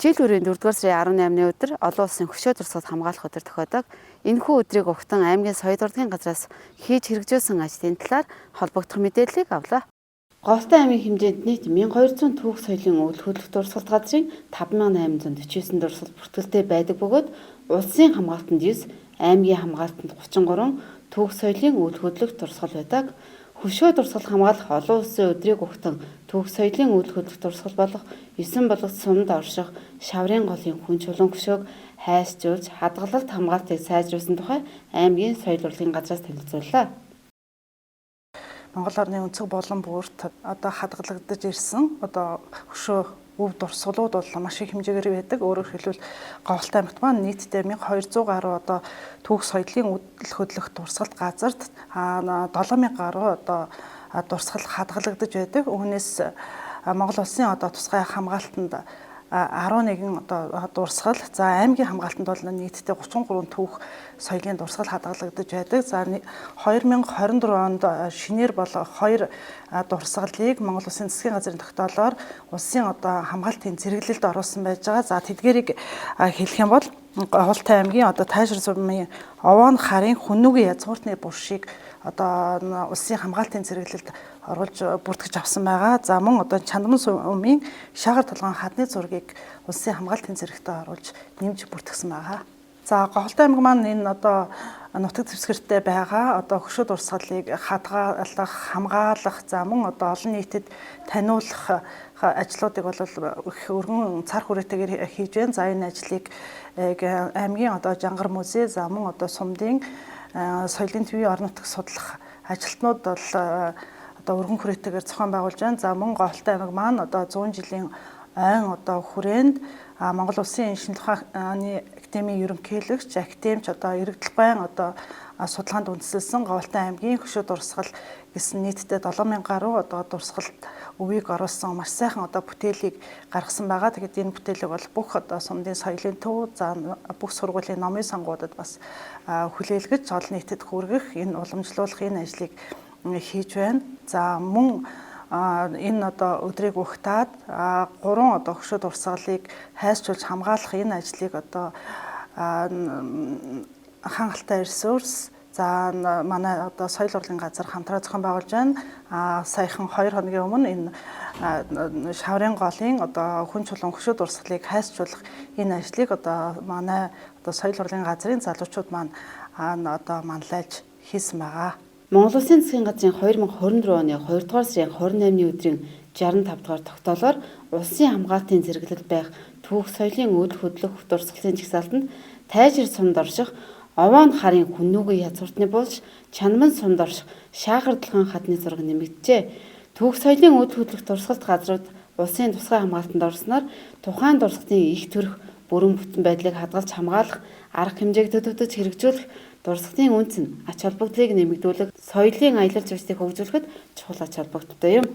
Жил бүрийн 4-р сарын 18-ны өдөр олон улсын хөшөө дурсгал хамгаалах өдөр тохиодог. Энэхүү өдрийг угтан аймгийн соёл урлагийн газраас хийж хэрэгжүүлсэн ажлын талаар холбогдох мэдээллийг авлаа. Говьтой аймгийн хэмжээнд нийт 1200 түүх соёлын үйл хөдлөх дурсгалт газрын 5849 дурсгал бүртгэлтэй байдаг бөгөөд улсын хамгаалтанд 9, аймгийн хамгаалтанд 33 түүх соёлын үйл хөдлөх дурсгал байдаг. Хөшөө дурсгал хамгаалах олон улсын өдрийг угтан түүх соёлын үйл хөдлөх дурсгал болох 9 болгоц сумд орших Шаврын голын хүн чулуун хөшөөг хайсжуулж хадгалалт хамгаалтыг сайжруулсан тухай аймгийн соёл урлагийн газраас танилцууллаа. Монгол орны өнцөг болон бүрт одоо хадгалагдаж ирсэн одоо хөшөө өв дурсгалууд бол маш их хэмжээгээр байдаг. Өөрөөр хэлбэл, Говьлт аймагт маань нийтдээ 1200 гаруй одоо түүх соёлын үйл хөдлөх дурсгалт газарт 7000 гаруй одоо дурсгал хадгалагдаж байдаг. Үүнээс Монгол улсын одоо тусгай хамгаалтанд 11 одоо дурсгал, за аймгийн хамгаалтанд бол нийтдээ 33 түүх соёлын дурсгал хадгалагдаж байдаг. За, 2024 онд шинээр бол хоёр дурсгалыг Монгол Улсын засгийн газрын тогтоолоор улсын одоо хамгаалтын зэрэглэлд оруулсан байж байгаа. За, тэдгээрийг хэлэх юм бол Говьлт аймгийн одоо Тайшир сумын Овоон харын Хүннүгийн язгууртны булшийг одоо улсын хамгаалтын зэрэглэлд оруулж бүртгэж авсан байгаа. За, мөн одоо Чандман сумын Шаагар толгойн хадны зургийг улсын хамгаалтын зэрэгтээ оруулж нэмж бүртгэсэн байгаа. За, Говьлт аймаг маань энэ одоо нутаг дэвсгэртэй байгаа одоо хөшөө дурсгалыг хадгалах, хамгаалах, за мөн одоо олон нийтэд таниулах ажлуудыг бол их өргөн цар хүрээтэйгээр хийж байна. За, энэ ажлыг аймгийн одоо Жангар музей, за мөн одоо сумдын соёлын төвийн орон нутаг судлах ажилтнууд бол одоо өргөн хүрээтэйгээр зохион байгуулж байна. За, мөн Говьлт аймаг маань одоо 100 жилийн ойн одоо хүрээнд Монгол Улсын шинжлэх ухааны академийн ерөнхийлөгч, академич, одоо эрэгдэл гуайн одоо судалгаанд үндэслэсэн Говьлт аймгийн хөшөө дурсгал гэсэн нийтдээ 7000 гаруй одоо дурсгалт өвийг оруулсан маш сайхан одоо бүтээлийг гаргасан байгаа. Тэгээд энэ бүтээлийг бол бүх одоо сумдын соёлын төв, за бүх сургуулийн номын сангуудад бас хүлээлгэж олон нийтэд хүргэх, энэ уламжлуулах энэ ажлыг хийж байна. За, мөн энэ одоо өдрийг угтаад гурван одоо хөшөө дурсгалыг хайсжуулж хамгаалах энэ ажлыг одоо хангалттай ресурс, за манай одоо соёл урлагийн газар хамтраа зохион байгуулж байна. Саяхан 2 хоногийн өмнө энэ Шаврын голын одоо хүн чулуун хөшөө дурсгалыг хайсжуулах энэ ажлыг одоо манай одоо соёл урлагийн газрын залуучууд маань одоо манлайлж хийсэн байгаа. Монгол Улсын засгийн газрын 2024 оны 2 дугаар сарын 28-ны өдрийн 65 дугаар тогтоолоор улсын хамгаалтын зэрэглэл байх түүх соёлын үйл хөдлөх дурсгалын жагсаалтанд Тайжир сумд орших Овоон харын Хүннүгийн язгууртны булш, Чанман сумд орших Шаагардлахын хадны зураг нэмэгджээ. Түүх соёлын үйл хөдлөх дурсгалт газрууд улсын тусгай хамгаалтанд орсноор тухайн дурсгалын их төрх бүрэн бүтэн байдлыг хадгалж хамгаалах арга хэмжээг төлөвлөж хэрэгжүүлэх, дурсгалын үнц нь ач холбогдлыг нэмэгдүүлэх, соёлын аялал жуулчлалыг хөгжүүлэхэд чухал ач холбогдолтой юм.